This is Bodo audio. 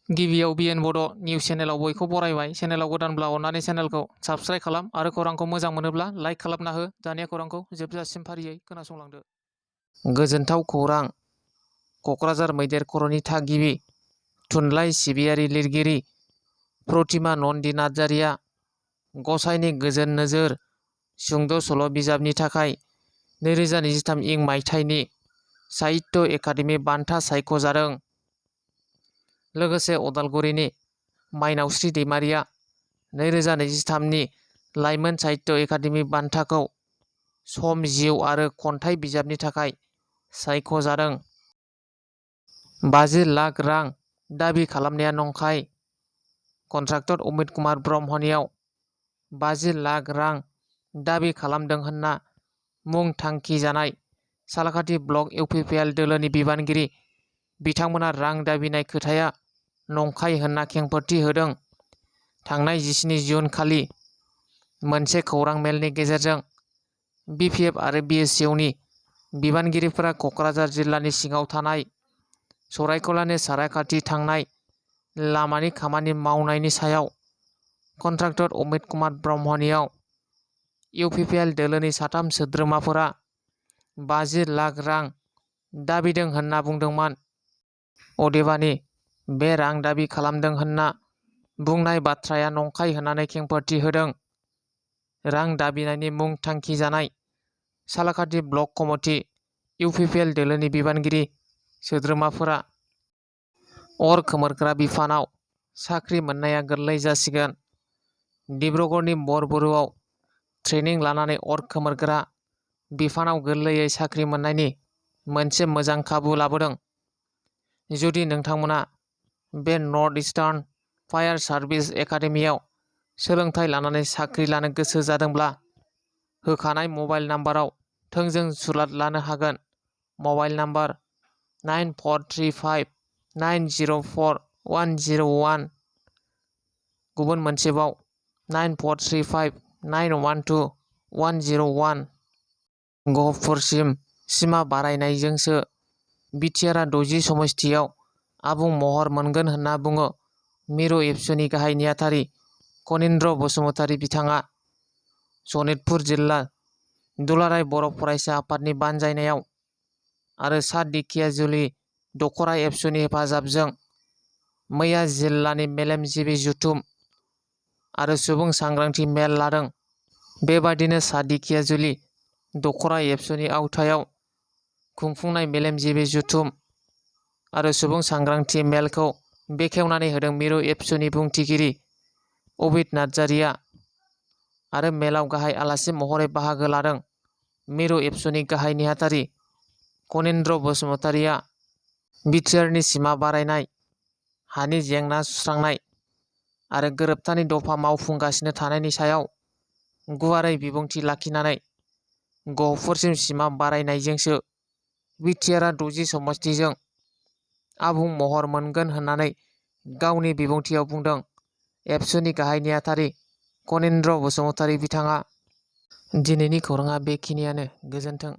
गिबियाव BTR Bodo निउस चेनेलाव बयखौ बरायबाय। चेनेलाव गोदानब्ला अन्नानै चेनेलखौ साबस्क्राइब खालाम आरो खौरांखौ मोजां मोनोब्ला लाइक खालामना हो। दानिया खौरांखौ जोबजासिम फारियै खोनासंलांदो। गोजोनथाव खौरां। क'क्राझार मैदेर खर'नि थागिबि थुनलाइ सिबियारि लिरगिरि प्रतिमा नन्दि नार्जारिया गसाइनि गोजोन नोजोर सुंद' सल' बिजाबनि थाखाय 2023 इं मायथाइनि साहित्य एकादेमि बान्था सायख'जादों। लोगोसे उदालगुरिनि माइनावस्रि दैमारिया 2023 लाइमोन साहित्य एकादेमि बान्थाखौ सम जिउ आरो खन्थाइ बिजाबनि थाखाय सायख'जादों। 50 लाख रां दाबि खालामनाया नंखाय। कन्ट्राक्टर अमित कुमार ब्रह्मनियाव 50 लाख रां दाबि खालामदों होनना मुं थांखि जानाय सालाकाथि ब्लक UPPL दोलोनि बिबानगिरि बिथांमोना रां दाबिनाय खोथाया नंखाय होनना खेंफोरथि होदों। थांनाय 17 जुन खालि मोनसे खौरां मेलनि गेजेरजों BPF आरो BSCOनि बिबानगिरिफोरा क'क्राझार जिल्लानि सिङाव थानाय सरायखलानि सारायखाथि थांनाय लामानि खामानि मावनायनि सायाव कन्ट्राक्टर अमित कुमार ब्रह्मनियाव UPPL दोलोनि साथाम सोद्रोमाफोरा 50 लाख रां दाबिदों होनना बुंदोंमोन। अदेबानि बे रां दाबि खालामदों होनना बुंनाय बाथ्राया नंखाय होननानै खेंफोरथि होदों। रां दाबिनायनि मुं थांखि जानाय सालाकाथि ब्लक कमिटि UPPL दोलोनि बिबानगिरि सोद्रोमाफोरा अर खोमोरग्रा बिफानाव साख्रि मोननाया गोरलै जासिगोन। डिब्रुगड़नि बरबरुआव ट्रेनिं लानानै अर खोमोरग्रा बिफानाव गोरलैयै साख्रि मोननायनि मोनसे मोजां खाबु लाबोदों। जुदि नोंथांमोना बे नर्थ इस्टार्न फायार सार्भिस एकाडेमियाव सोलोंथाइ लानानै साख्रि लानो गोसो जादोंब्ला होखानाय मबाइल नाम्बाराव थोंजों सुलाद लानो हागोन। मबाइल नाम्बार 9435904101 गुबुन मोनसेबाव 9435912101 गहपुरसिम सिमा बारायनायजोंसो BTR 60 समस्थियाव आबुं महर मोनगोन होनना बुङो मिरु एबसुनि गाहाय नेहाथारि कनिन्द्र बसुमतारी बिथाङा सनितपुर जिल्ला दुलाराय बर' फरायसा आफादनि बानजायनायाव आरो सा दिखियाजुलि दखरा एबसुनि हेफाजाबजों मैया जिल्लानि मेलेमजिबि जुथुम आरो सुबुं सांग्रांथि मेल लादों। बेबादिनो सा दिखियाजुलि दखरा एबसुनि आवथायाव खुंफुंनाय मेलेमजिबि जुथुम आरो सुबुं सांग्रांथि मेलखौ बेखेवनानै होदों मिरु एबसुनि बुंथिगिरि अमित नार्जारिया आरो मेलाव गाहाय आलासि महरै बाहागो लादों मिरु एबसुनि गाहाय नेहाथारि कनिन्द्र बसुमतारीया BTRनि सिमा बारायनाय, हानि जेंना सुस्रांनाय आरो गोरोबथानि दफा मावफुंगासिनो थानायनि सायाव गुवारै बिबुंथि लाखिनानै गहपुरसिम सिमा बारायनायजोंसो BTR 60 समस्थिजों आबुं महर मोनगोन होननानै गावनि बिबुंथियाव बुंदों। एबसुनि गाहाय नेहाथारि कनिन्द्र बसुमतारी बिथाङा। दिनैनि खौराङा बेखिनियानो। गोजोन्थों।